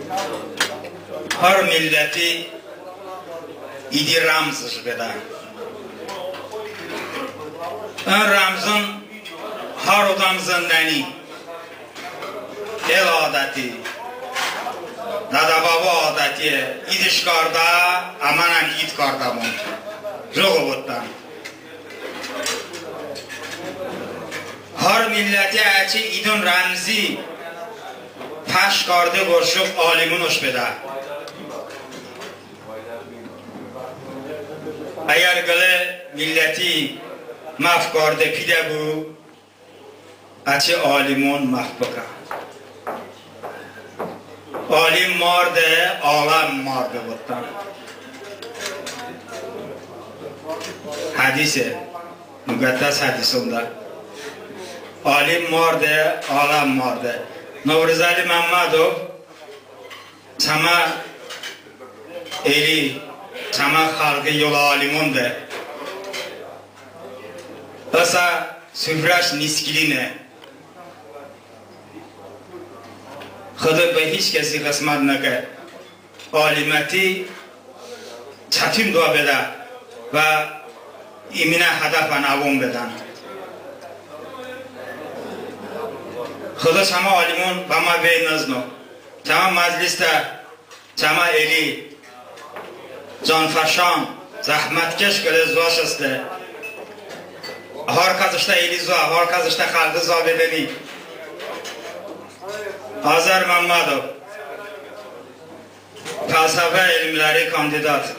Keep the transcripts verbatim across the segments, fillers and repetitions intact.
Har milləti idi ramzış bedə. In ramzon har odəm zındəni. El adəti, dədə-babo adətiye, idış kardə, əmənən id kardəmon. Jıqo votdən. Har milləti əçəy idon ramzi pəş karde qorşoq alimonış bedə. Əgər qılə milləti məhv karde pidə bu, əçəy alimon məhv bıkə. Alim marde, aləm marde votdən. Hədise, muqəddəs hədisonədə. Alim marde, aləm marde. Novruzəli Məmmədov çəmə eli, çəmə xəlqi yolə alimonde. Isə sufrəş niskiline. Xıdo bə hiç kəsi ğısmət nıkə. Aliməti çətin doə bedə və iminə hədəfən əvon bedən. Xıdo çəmə alimon bəmə vey nızno. Çəmə məclisədə çəmə eli canfəşan, zəhmətkeş qılə zoəş heste. Har kəs ıştə eli zoə, har kəs ıştə xəlqi zoə bedəni. Azər Məmmədov, fəlsəfə elmləri kandidat.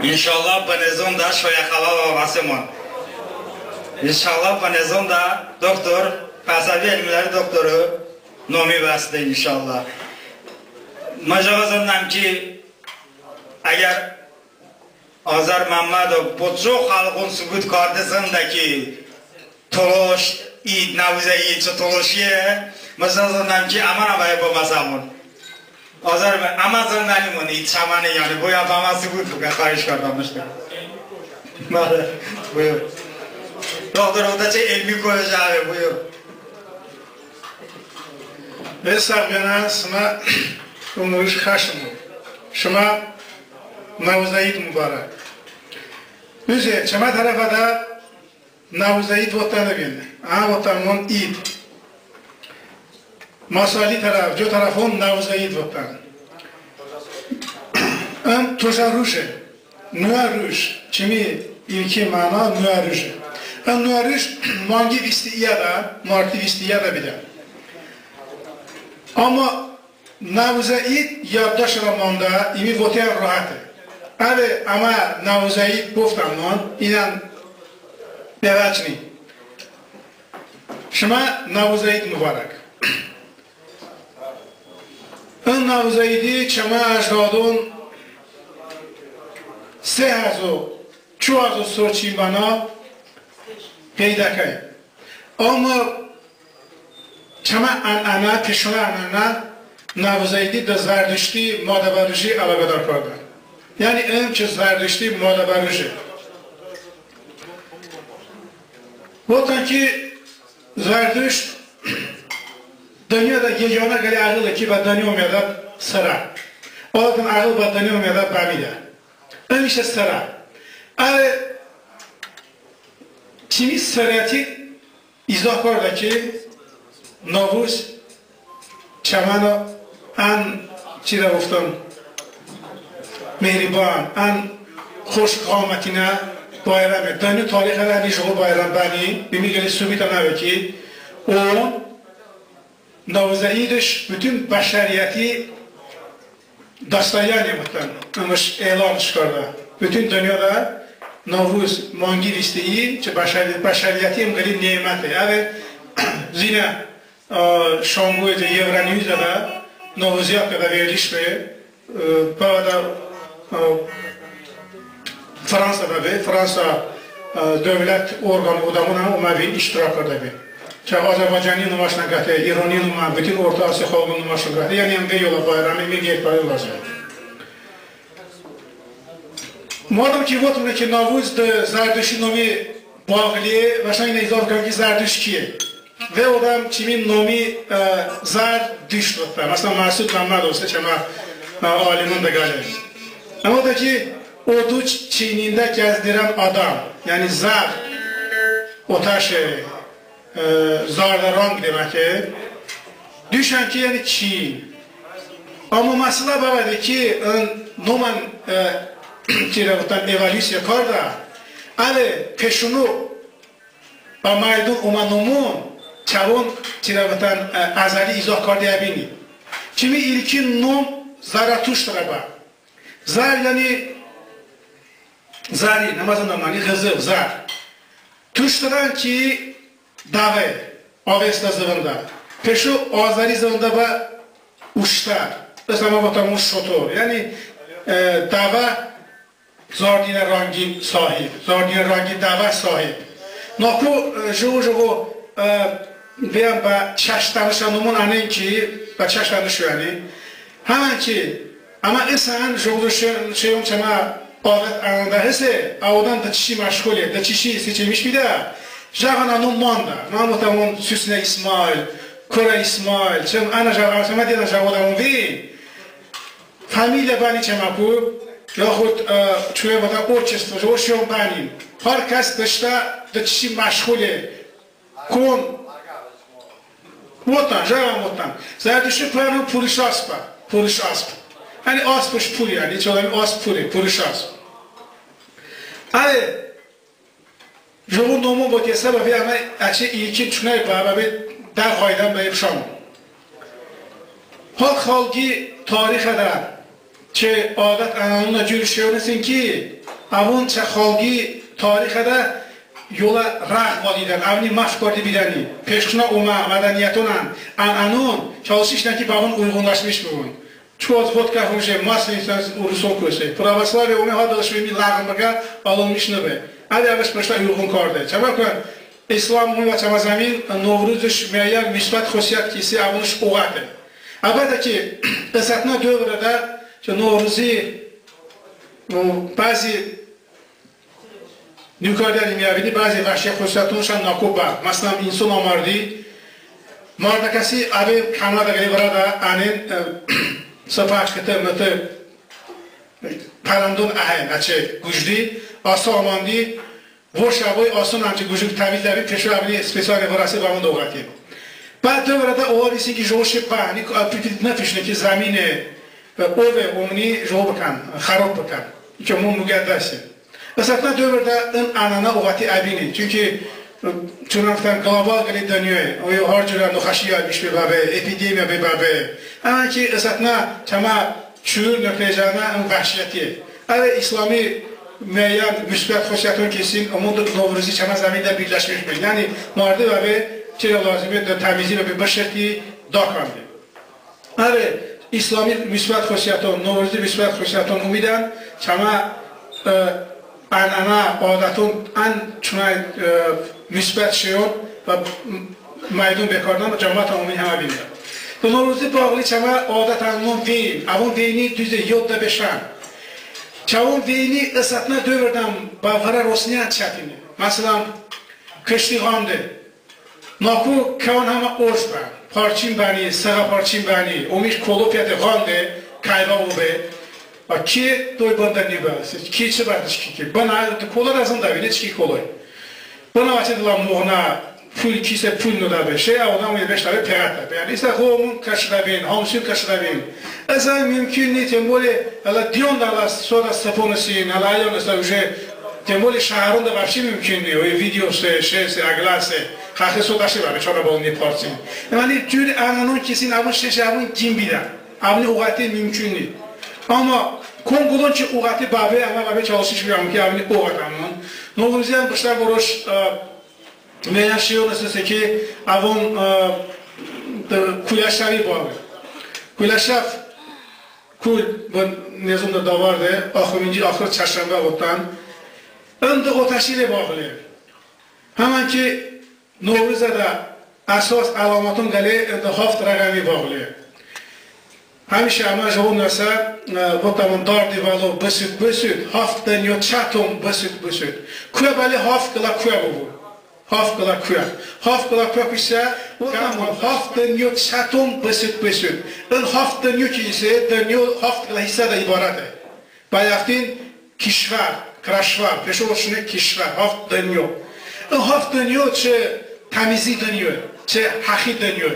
İnşallah bınezonədə şoyə xələ bəvəsəmon. İnşallah bınezonədə doktor, fəlsəfə elmləri doktoru nomi bəste, inşallah. Mı jıqo zınəm ki, əgər Azər Məmmədov bo co xəlqon sıbut karde zındə ki, tolış id, Nəvuzə id çı tolışiye, mı zınəm ki, əmənən bəy bo məsəmon. Azər bəy, əmə zındənimon id çəməni, yəni boy əmə sıbut bıkə, xahiş kardəmon ıştə. Bəli, buyur. Doktor, o da çı elmi kollecədə, buyur. Ve sağ bıbən, şımə umruj xəşm. Şımə Nəvuzə id mubarək. Üzü, çəmə tərəfədə Nəvuzə id votdən nıbin. Əmə votəmon id. Masali tərəf, co tərəfon Nəvuzə id votdən. Im tojə ruje. Noə ruj, çımi ilki məno noə ruje. In noə ruj manqi visti iyədə, marti visti iyədə bedə. Əmma Nəvuzə id yaddaşədə mandə, ımi voteyən rohəte. Əve əmə Nəvuzə id bıvotəmon, iyən bevəc ni. Şımə Nəvuzə id mubarək. In Nəvuzə idi çəmə əcdodon se həzo, ço həzo sor çımi bənav qeyd əkəy. Əmma çəmə ənənə, peşonə ənənə Nəvuzə idi de Zərduşti madə bə ruji əloqədar kardə. Yəni ım ki Zərduşti madə bə ruje. Votdən ki, Zərduşt dınyoədə yeganə qılə əğıle ki, bə dınyo omeədə sırə. Əvədən əğıl bə dınyo omeədə bəmide. Im isə sırə. Əve çımi sırəti izah kardə ki, Novuz çəmə ən, çidə bıvotəm, mehriban, ən xoş ğamətinə bayraməy. Dınyo tarixədə ən jıqo bayram bəni, bımi qılə sıbut əve ki, əvon Nəvuzə idış bütün bəşəriyyəti достояние votdən, ımış elanış kardə. Bütün dınyoədə Novuz manqi visti i çı bəşəri-, bəşəriyyəti ım qılə neməte. Əve zinə, ə, şanqoyədə, Euronews-ədə Novuziya həxədə veriliş be, ə, bəvədə, ə, Fransada be, Fransa, ə, dövlət orqan odəmonən omə bə iştirak kardəbe. Çı Azərbaycani noməşon qəte, İroni nomə, bütün Orta Asiya xalqon noməşon qəte. Yəni ım qılə yolə bayram, ımi qeyd bıkəy lozime. Madəm ki votəmon ki, Novuz de Zərduşti nomi bağlıye, bəştə ine izah bıkəm ki, Zərduşt kiye? Ve odəm çımi nomi, e, Zar duşt votə. Məsələn, Məsud Məmmədovi, çəmə, e, alimon dəqəle. Əmə votə ki, odəş çiynində gəzdirən adam, yəni zar, otəşe, e, zardə rang deməkdir. Duşən ki, yəni çiyn. Amma məsələ bəvədir ki, ın nomən, e, ki, votən evolyusiya kardə, əve peşono bə məydon omə nomon çəvon, çirə votən, ə, əzəli izoh karde əbini. Çımi ilkin nom Zaratuşt ğəbə. Zar, yəni zari, nəməzən, yəni Ğızıl, zar. Tuşt ğən ki, dəvə, Avesta zıvonədə. Peşo azəri zıvonədə bə uştər. Bəs əmə votəmon şotor. Yəni, ə, dəvə, zardinə rangi sahib, zardinə rangi dəvə sahib. Naku, e, jıqo-jıqo, e, bəyən bə çəş dənışə nomon ənən ki, bə çəş dənışə yəni. Həmən ki, əmə ısən jıqo-jıqo şey, şeyon çəmə adət-ənənədə hese, əvədən de çişi məşğule, de çişi seçilmiş bıdə, jəqo ənə nom mandə. Məmutəmon Süsnə İsmail, Korə İsmail, çəmə ənə jəqo, çəmə diyənə jəqo dəmon vey. Familiya bəni çəməku, yaxud, ə, çəy votə, отчество, jıqo şeyon bənin. Har kəs de ıştə de çişi məşğule, kon. Votən, jəqo votən. Zərdüşti pıənon Purış Asp, Purış Asp. Yəni aspış pur, yəni, çəy votən asp pure, Purış Asp. Əve jıqo nomon votesə, bəvey əmə əçəy ilkin çunəy bə, bəvey dəğaydən bəy bışəmon. Halq, xalqi tarixədə çəy adət-ənənonə cur şeyon hestin ki, əvon çəy xalqi tarixədə yolə rəğ vədidən, əvoni məhv karde bıdəni. Peştə omə mədəniyyətonən, ənənon, çalışıştən ki, bəvon uyğunlaşmış bıbun. Çoko az vodka fıroşe, masleniţə uruson kose. Pravoslaviyə ome, ha dılış bımi ləğm bıkə, alınmış nıbe. Əve əvış peştə uyğun karde. Çəmə kə İslam ome və çəmə zəmin, Novruzış mıəyyən müsbət xosiyət kisi, əvonış oqəte. Əlbəttə ki, ısətnə dövrədə ki, Novruzi, o, bəzi nıkardə ımi əbini, bəzi vəhşi xosiyətonışən nakob bə. Məsələn, inson amardi, mardəkəsi əve kənoədə, qılə vırədə ənən, e, sıpə, kıtı, mıtı, pərəndon əhən, əçəy qucdi, aso amandi, voşə voy, ason əncə qucdi təhvil dəbi, peşo əvoni spesialnə vırəsi bəvon doqəti. Bə dövrədə ola bilsin ki, jıqo şey bə, hani, a, pi-, pi-, nıpışne ki, zəmine, e, ove, omni jıqo bıkən, xərob bıkən. Ki, omon muqəddəse. Isətnə dövrədə ın ənənə oqəti əbini. Çünki, e, çunəvtən qlobal qılə dınyoy, oyo har curə nıxəşi yaymış be bəbe, epidemiya be bəbe. Əmma ki, ısətnə çəmə çu nöqtəy-zəminədə ın vəhşiyətiye. Əve İslami mıəyyən müsbət xosiyəton kisi, omon de Novruzi çəmə zəmində birləşmiş be. Yəni, mardi bəbe, çirə lozime de təmizi bəbe, bışırti, dakandi. Əve İslami müsbət xosiyəton, Novruzi müsbət xosiyəton umidən, çəmə, e, ənənə, adəton ən çunəy, e, müsbət şeyon və m-, məydon bekardən cəmət umin həmə bində. Bı Novruzi bağlı çəmə adət-ənənəmon veyin, əvon veyni duze yodədə beşən. Çəvon veyni ısətnə dövrədən bə vırə rosniyən çətine. Məsələn, kışti ğande. Naku kəon həmə oj bən, parçin bəni, sığə parçin bəni, omiş kolo piyəte ğande, kəybə bıbe. A ki doy bındə nibə, ki çı bərdış ki ki. Bınə, kolo rəzın dəbine, çiki koloy. Bınə, əçəy dılə moğnə, pul, kisə pul nıdəbe, şey, a odəm beşdəbe, peqətdəbe. Yəni isə ğomon kəşedəbin, hamsiyun kəşedəbin. Əzən mümkün ni, тем более, hələ diyondə hələ sodə sıpon hestin, hələ əyon isə уже, тем более, şəhəronədə вообще mümkün ni, oy videosə, şeysə, əqləsə, xəxi sodəşe bəbe, çanə bal ni parçin. Yəni, cur ənənəon kisin, əvon şeşe, əvon qin bidən. Əvoni oqəti mümkün ni. Amma kon qılon ki oqəti bəbe, əmə bəbe çalışış bıkəmon ki, əvoni oqətəmon. Novruziyən bıştə vırəş, ə, mıəyyən şeyon heste ki, əvon, ə, de, Kuləşəvi bağlı. Kuləşəv, kul, bı nezonədə dəvarde, axırıncı, axır çərşənbə votdən. Im de otəşi ilə bağlı. Həmən ki, Novruzədə əsos əloməton qıləy, ım de haft rəğəmi bağlı. Həmişə əmə jıqo nəsə, ə, votəmon dardi vəlo bısut, bısut, haft dınyo çəton bısut, bısut. Kuə bəle haft qılə kuə bıbu. Haft qılə kuə. Haft qılə kuə kısə, qamon, haft dınyo çəton bısıd bısıd. In haft dınyo ki ise, dınyo haft qılə hissədə ibarəte. Bə yaxtin kişvər, krəşvər, peşo voşine kişvər, haft dınyo. In haft dınyo çı təmizi dınyo, çı həxi dınyo.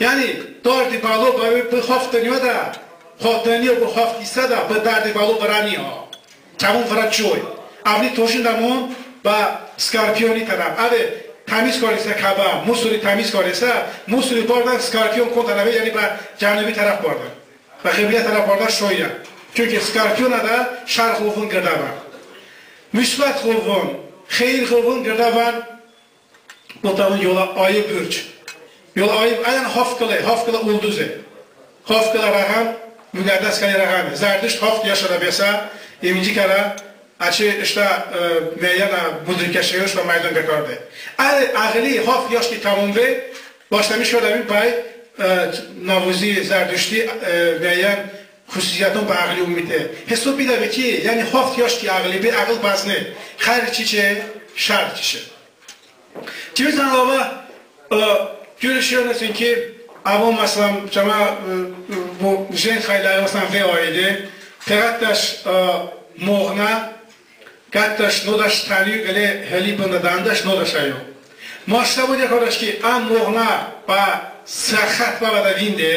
Yəni, dardi bəlo bə, bı haft dınyoədə, ha dınyo bı haft hissədə, bı dardi bəlo bırəni ha. Çəvon vırə coy. Əvni tojindəmon bə Skorpioni tərəf. Əve təmiz kardesə Kəbə, Musuli təmiz kardesə, Musuli bardən Skorpion kon tərəfe, yəni bə cənubi tərəf bardən. Bə ğıblə tərəf bardən şoyə. Çünki Skorpionədə şər ğıvvon qırdəbən. Musbət ğıvvon, xeyir ğıvvon qırdəbən. Botəmon yolə Ayı burc. Yolə Ayı, əyən haft qılə, haft qılə ulduze. Haft qılə rəğəm, muqəddəs qılə rəğəme. Zərdüşt haft yaşədə besə, iminci kərə, əçəy ıştə, e, muəyyənə mudrikəşeyoş bə məydon bekarde. Əy əğıli haft yaş ki təmom be, başlamış kardəbin bəy, e, Novruzə, Zərdüşti, e, muəyyən xususiyəton bə əğıli umute. Hisob bıdəbe ki, yəni haft yaş ki əğıli be, əğıl bəzne. Xəyr çiçe, şər çiçe. Çiçədən əlavə, e, görüşon hestin ki, əvon, məsələn, çəmə, e, bu jen xəyləri, məsələn, ve aide, teqətəş, e, moğnə, qəttəş nodəş təni qılə heli bındədəndəş nodəş əyo. Maştə bıdə kardeş ki, əm moğnə bə sə xətt bəvədə vinde,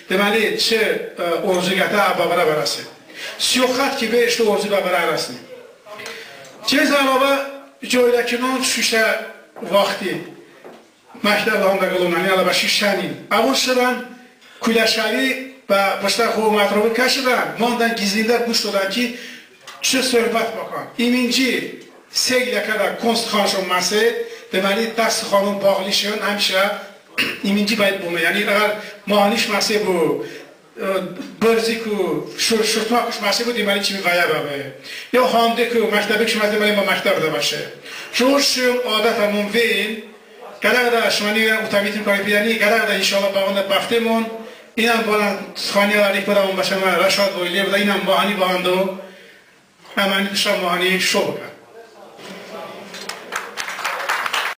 deməli, çı, e, orzu qətə ə bəvərə bərəse. Siyo xətt ki be, ıştə orzu bəvərə ərəsne. Çiçədən əlavə, coyləkinon şuşə vaxti. Məktəb həmdə qılonən, yəni bə şuşənin. Əvon şıdən Kuləşəri bə bıştə xıvom ətrofı kəşedən, mandən gizlində quş doydən ki, çı söhbət bıkən. İminci se qılə kərə kon sıxanışon məse, deməli, dəst sıxanon bağlışon həmişə iminci bəy bıme. Yəni, əgər mahniş məse bu, e, bırziku, şur-, şurtmakuş məse bu, deməli, çımi vəyə bəbe. Ya handeku məktəbikuş məse, deməli, mı məktəbədə bəşe. Jıqo şum adətəmon veyin, qərəğədə şıməni utəbitım karipi, yəni qərəğədə inşallah bəvonədə bəftemon, inən bənə sıxani əlarik bıdəmon bəçəmə Rəşad Voyliyev, inən mahni bəvəndo, əməni dıştə mahni şo bıkə.